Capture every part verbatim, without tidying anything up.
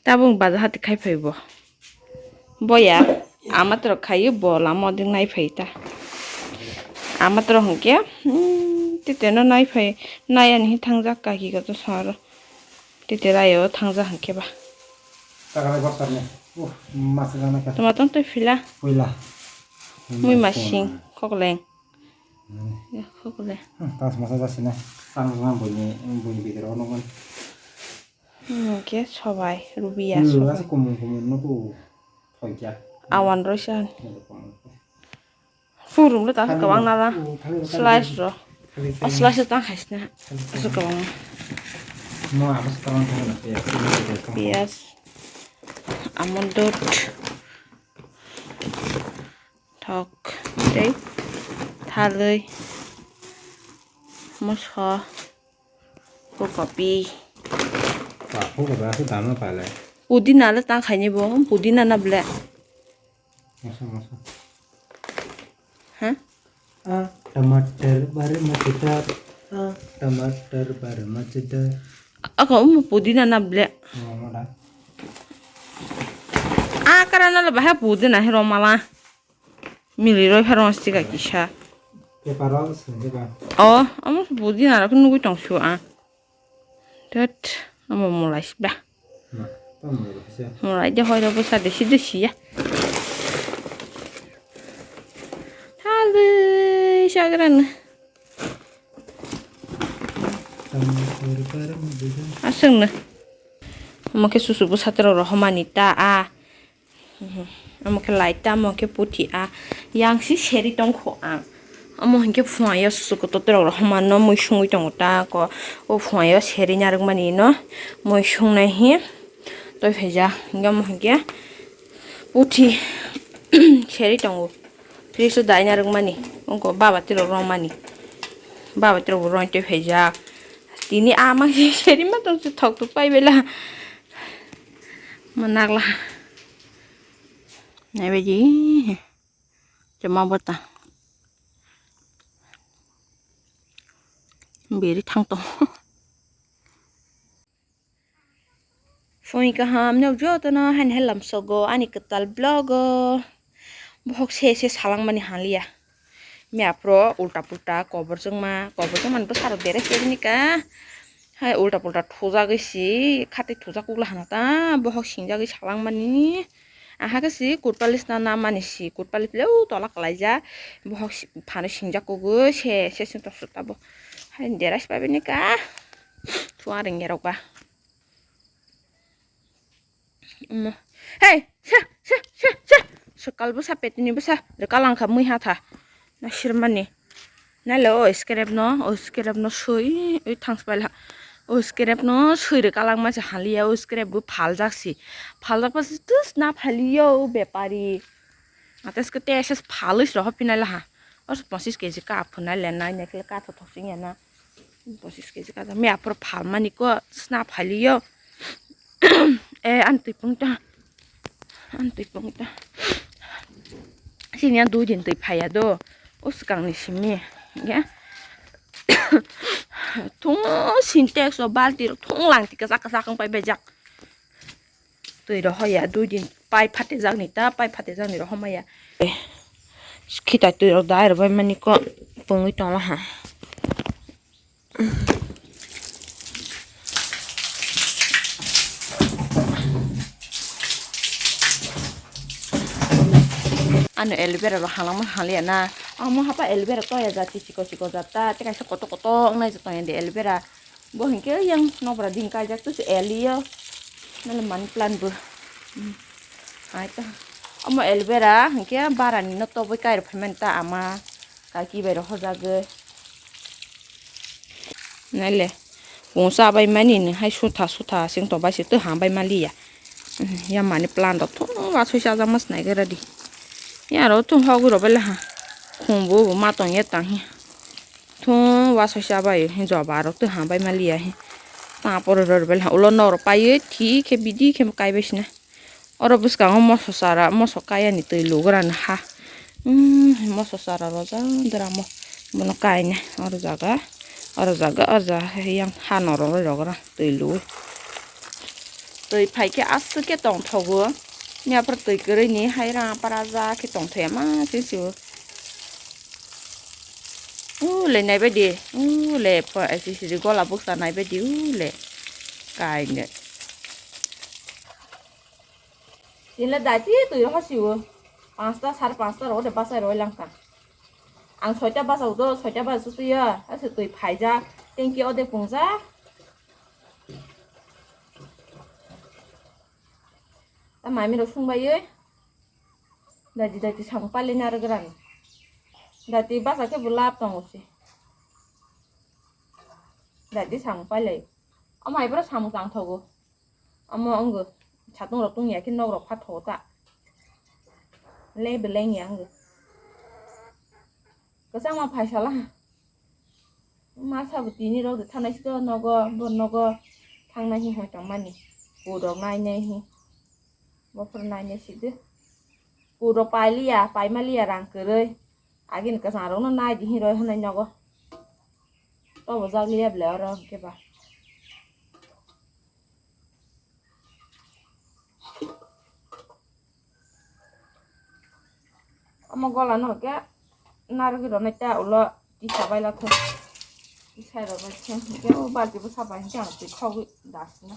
Tabuk baja hati khai phai bo. Boya, ama toro khai bo lama ding nai phai ta. Ama toro hwnkhe, hmm, tete no nai phai, nai ani hi thangjak kaki ko to saro. Tete rayo thangjak hwnkhe ba. Takalai bosor ni. Uh, masa jana ka. Toma tong tei phila. Puila. Mui masing, kokleng. Hmm. Ya, kokleng. Hmm, tas masa jasina. Tang jana boni, boni bidiro nongon. Hmm, ke sobai, rubiya, hmm, sobai. Asa komung komung no tu thoikya. Awan roi san. Komung. Furum lo tang kabang nala. Slice ro. Slice tang khaisna. Asu kabang. Mo abas kabang thang na piyas. Piyas. Amon dot. Thok. Tei. Thalwi. Moso. Fukopi. Ba, fukopi asu dama pale. Pudina le tang khaini bo. Pudina na ble. Moso, moso. Ha? Ah, tamatar bari machitar. Ah, tamatar bari machitar. Ako umu pudina na ble. Mama da. Ah, karana le bahai pudina he romala. Mili roi pharo sika kisa. Paper o sengke ba. Oh, amo pudina rok nugui tong su ah. Tet, amo mulai sibla. Na, tamo mulai se. Mulai de hoi robo sa desi desi ya. Halui sagrana. Aswngno. Omo khe susu bwsatwi rok rohormani ta a. Omo khe light ta, omo khe puthi a. Yang si seri tongkho ang. Omo hinkhe phuaio susu kwtwtwrok rohormano mui sungwi tongo ta ko. O phuaio seri narwkmani no mui sungnai hi. Toi phaijak. Hinkhe omo hinkhe puthi seri tongo. Fridge o daina rwkmani, wngkha baba twi rok romani. Baba twi rok bo roi twi phaijak. Tini ama seri ma tong thok thok pai bela. Ma nagla. Naibaji. Chama bota. Beri thang tong. Phung kaham, nok jotono haini hai lamsogo ani kwtal vlog o. Bohok se se salangmani haliya. Miya phro ulta pulta kobor chwngma, kobor chwngmani bwsarok dere se bini ka. Hai ulta pulta thujagwi si, khatwi thujak kukla hana ta, bohok singjagwi salangmani. Aha khe si kutpali sna namani si, kutpali pile u tola kwlaijak. Bohok si-, phano singjak kugwi se, se sing tok suk tabo. Hai dera si pai bini ka. Thuang ring erok ba. Omo. Hey, sa, sa, sa, sa. Swkal bwsa, petini bwsa. Rwkal ang kha mui ha tha. Na sirmani. Naile o scrap no, o scrap no sui, ui thangs paila. O scrap no sui rwkal ang ma se haliya, o scrap bo phaljak si. Phaljak pa se tus na phaliyo, o bepari. Ates ke te ses phalwi sro hopinai laha. Os pochis keji ka phunai le nai, nekle ka thothok sing ya na. Pochis keji ka, me aphor phalmani ko sna phaliyo. E, an twi pung ta. An twi pung ta. Sini an dui din twi phaya do. O swkang ni simi. Ya. Thung sintex o balti rok thung lang ti kasa kasa kang pai bejak. Twi rohoya dui din pai phatejakni ta, pai phatejakni rohomaya. Khitai twi rok dai rwbai mani ko pungwi tongla ha. Ano aloe vera rok halangma haliya na. Amo hapa aloe vera toya jati chiko chiko jata, tei kaisa koto koto wngnai jata toya de aloe vera. Bo hinkhe yang nokra din kaijak tu se elio. Nale money plant bo. Hmm. Ai ta. Omo aloe vera hinkhe barani no toboi kairo phaimani ta ama. Kaki bai rok hojagoi. Nale. Pungsa bai mani ni hai sutha sutha sing to bai se tu ha bai maliya. Hmm, ya money plant rok thung wa sui sa jama snai gara di. Ya ro thung hogwi rok bai le ha. Khumbu bo ma tong ya tang hi. Thung wa soi sa bai joba rok twi ha bai maliya hi. Ta pore rw rw bai ulo noro paiwi thi khe bidi khe kai bai sina. Oro bwskango moso sara, moso kaya ni twi lugra ni ha. Umm, moso sara rojak dramo. Bono kaina oro jaga, oro jaga, oro jaga yang ha noro rw rogra twi lu. Twi phai khe aswk khe tongthogo. Miyaphar twi kwrwi ni hai rang para ja khe tongthokya ma se se o. U le nai bai di. U le pho S S C gola bwkha nai bai di u le. Kainwi. Tini le dati twi roho si o. Panchta, sar panchta roho de bachai roi langkha. Ang soita bachao do, soita bachao twi ya. Ase twi phaijak. Tengki ode pungjak. Ta mami rok sung bai oi. Dati, dati samung pailai narwk rani. Dati basa khe bo lab tongo se. Dati samung pailai. Omo hai boro samung tang thogo. Omo wngkha satung rok tungya khe nok rok pha thogo ta. Leng beleng ya wngkha. Kwchangma phaisala. Masa bo tini rok de thanai sito nogo, bo nogo thangnai hi hoi tongmani. Purok nainai hi. Bophor nainai sidi. Purok pailiya, paimaliya rang kwrwi. Agini kwchang rokno nai di hi roi hwnwi nogo. Tobo jak liya ble oro hwnkhe ba. Omo gola no hwnkhe narwgwi rwnai ta ulo tisa bai la thung. Tisai rok bai thung hwnkhe o balti bwsa bai hwnkhe ang twi khogwi dasna.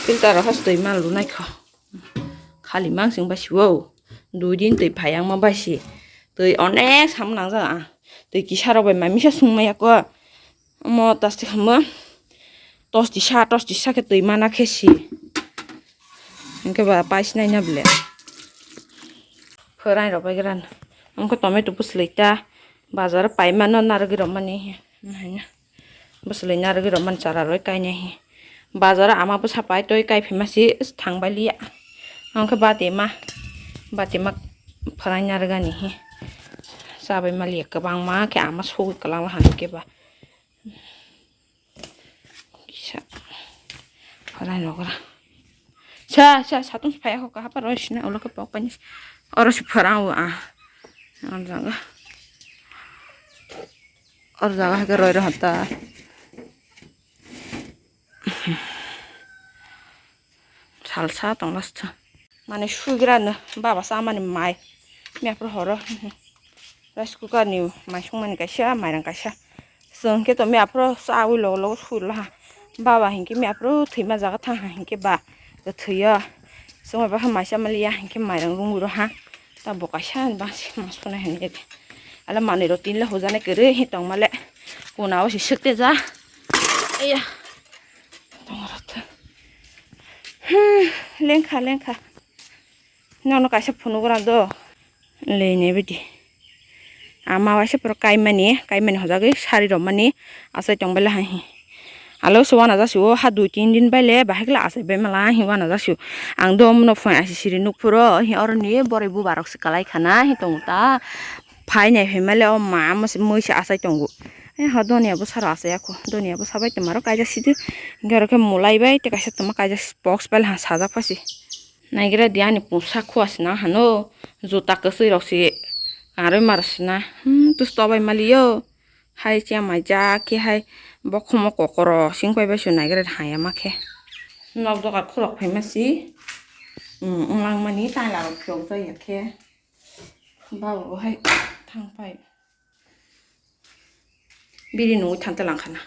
Filter o has twi mal rwnai kho. Khali mangsing bai siwo. Dui din twi phai ang ma bai si. Twi onek sam nang ja. Twi kisa rok bai ma misa sung maya ko. Omo taste khamo. Tos tisa, tos tisa khe twi mana khe si. Hwnkhe ba pais nai na ble. Phorai rok bai gran. Hwnkhe tomato bwswlwi ta. Bazar o pai mano narwgwi rok mani. Bwswlwi narwgwi rok mani chara roi kainai hi. Bazar o ama bwsa pai toi kai phaima si thang bai liya. Hwnkhe bati ma, bati ma pharai narwgani hi. Chabai ma liya kwbangma khe ama sogwi kwlangla hwnkhe ba. Kisa pharai rok ra. Sa, sa, satung se phai kho, kahapar roi sina, ulo khe pok pani. Oro se pharang o, ah. Oro jaga. Oro jaga hai khe roi rw hata. Salsa tong last. Mane suigra no, baba sa mani mai. Mia pro horo. Rice cooker ni mai sung mani kaisa, mairang kaisa. Chwng khe to mia phuru chawi logo logo sui rwla ha. Baba hinkhe mia phuru thwima jaga thang ha hinkhe ba kwthwio. Chwng bai bakha maisa maliya hinkhe mairang rungwi rw ha. Ta bo kaisa ni bangsi ma sunai hinwi. Ala manwi rok tinla hujaknai kwrwi hi tongmale. Kuna o si swk te ja. Aiya. Tongo rok ta. Hmm, lengkha lengkha. Nono kaisa phunuk rw do. Lei ne bidi. Ama waisa pura kaimani, kaimani hojagwi sari romani achai tong baila hai. Alo se wana jasi o ha dui tin din baile bahai kla achai bai mala hi wana jasi o. Ang do mono phone asi siri nuk phuro hi oroni borai buba rok se kalai khana hi tongo ta. Phai nai phai male o ma amo se mui se achai tongo. Ai ho donia bwsa ro achai ya kho. Donia bwsa bai twma ro kaijak sidi. Hingke oro khe mulai bai tei kaisa twma kaijak box bai ha sajak pha si. Naigra di ani pungsa khua sina hano, juta kwchwi rok si karwi mar sina. Hmm, tus tobai maliyo. Hai chiya mai ja khe hai bokhomo kokoro sing pai bai su naigra di haya ma khe. Nok dogar khulok phai ma si. Hmm, wng lang mani tai laro phiyok jai ya khe. Babo bo hai thang pai. Biri nungwi thangte langkhana.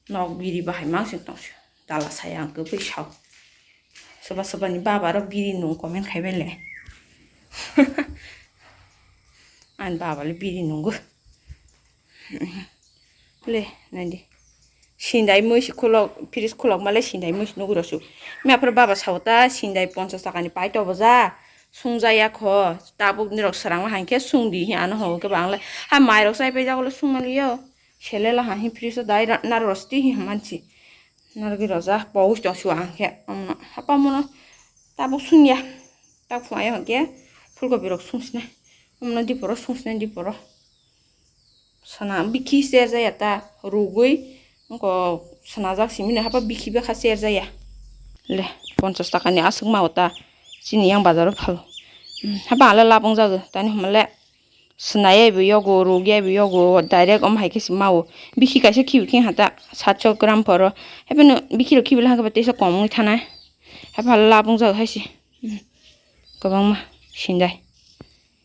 Nok biri bahai mangsing tongsi. Dala saya ang kwbwi sao. Soba soba ni baba rok biri nung comment khai bai le. Ani baba le biri nungo. Le, naidi. Sindai mui si khulok, fridge khulok male sindai mui si nugwi rw su. Mia phuru baba sao ta sindai ponchas taka ni pai to boja. Sungja ya kho. Tabuk nirok swrangma hai khe sung di hi ano ho khe bang le. Ha mai rok chai pai jago le sung mali yo. Sele la ha hi fridge dai ra-, nar rosti hi manchi. Narwgwi rw ja. Pous tong su ang khe. Hapa mono tabuk sung ya. Tak phunai hwnkhe Phulkopi rok sungsnai. Omono diporo sungsnai diporo. Sana bikhi serjaya ta rugwi. Wngkha sanajak simi no hapa bikhi bwkha serjaya. Le, ponchas taka ni aswk ma o ta. Chini yang bazar o phal. Hmm, hapa ale labung jago. Tani hwnba le. Swnai yaibo yogo, ruk yaibo yogo, direct omo hai khe se mao. Bikhi kaisa khibi khe hata satso gram poro. Haibeno bikhi rok khibi lahai khe teisa kom wngwi thanai. Haipha labung jago hai se. Hmm. Kwbangma sindai.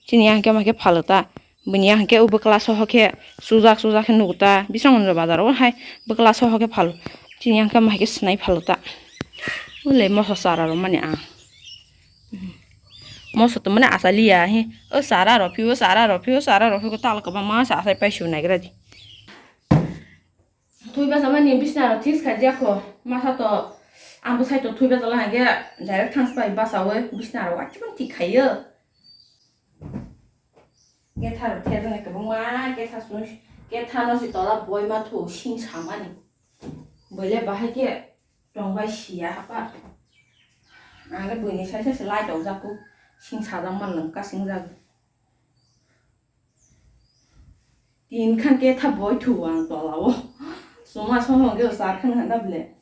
Chini yang khe ma khe phalo ta. Bini yang khe o bwkla soho khe sujak sujak khe nugo ta. Bisong bazar o hai bwkla soho khe phalo. Chini yang khe ma khe swnai phalo ta. Ule moso chara rw mani ang. Moso tongmani achaliya he. O chara rw phi, o chara rw phi, o chara rw phi, o tal kwbangma se achai pai su naigra di. Thui basa mani bisna rw thik khaijak kho. Masa to ang bwsai to thui basa la hangke direct thang pai basa o bisna rw achimani thik khaiyo. Ketha rw thek jani kwbangma ketha sung, ketha no si tola boi ma thu sing samani. Boile bahai ke Tongbai siya hapa. Ang le buini sai sai se light rok jaku. Sing sajak man lang kasing jago. Tin khan ke tha boi thu ang tola o. Suma soho ge sar khan handa ble.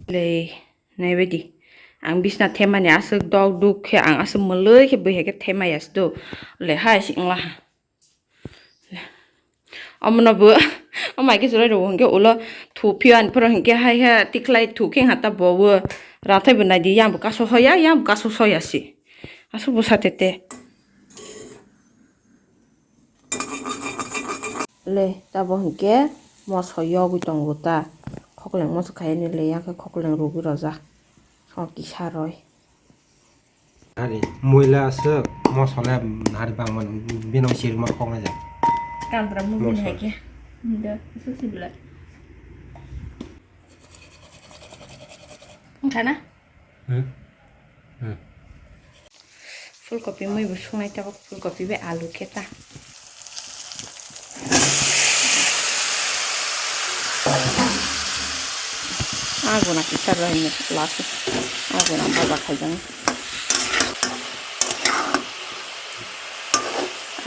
Lei, naibaidi. Ang bisna themani aswk dok duk khe, ang aswk mwlwi khe bwihai khe themaya se do. Le hai si wngla ha. Le. Omono bo, omo hai khe chwrai rw hwnkhe ulo thu phiyo ani phoro hwnkhe hai ha tikhlai thu khe hata bo o. Rathai bo naidi yang bo kaso hoya, yang bo kaso soya se. Aswk bwsa tete. Le, tabo hwnkhe moso yogwi tongo ta. Khokleng moso khaini le, yang khe khokleng rwgwi rwjak. O kisa roi. Nari, muila aswk, moso le nari bangmani, bino sirima khoknai ja. Kantra mugini Moso. Hai khe. Nda, aswk si belai. Wngkha na? Hmm? Hmm. Phulkopi mui bo sungnai tabuk, phulkopi bai alu khe ta. Aguna kisa bai ni last. Aguna baja khaijang.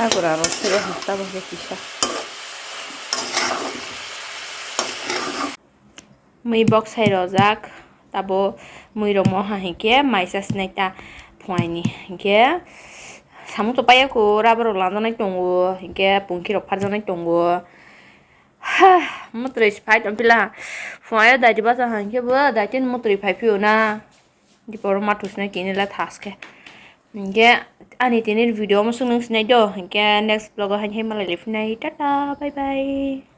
Agura ro sero hapta bo kisa. Mui boksai rojak, tabo mui rok moha hinkhe maisa sinai ta phuaini hinkhe samung to paiya ko, rubber rok lanjaknai tongo, hinkhe pungki rok pharjaknai tongo. Ha, mwtwrwi se phai tong phila, phuaio daiti bacha hinkhe bo daiti ni mwtwrwi phai phio na, diporo ma thusinai tini le thaske. Hinkhe ani tini video omo swk nung sinai do, hinkhe next vlog o haini hai malai liphinai, tata, bye bye.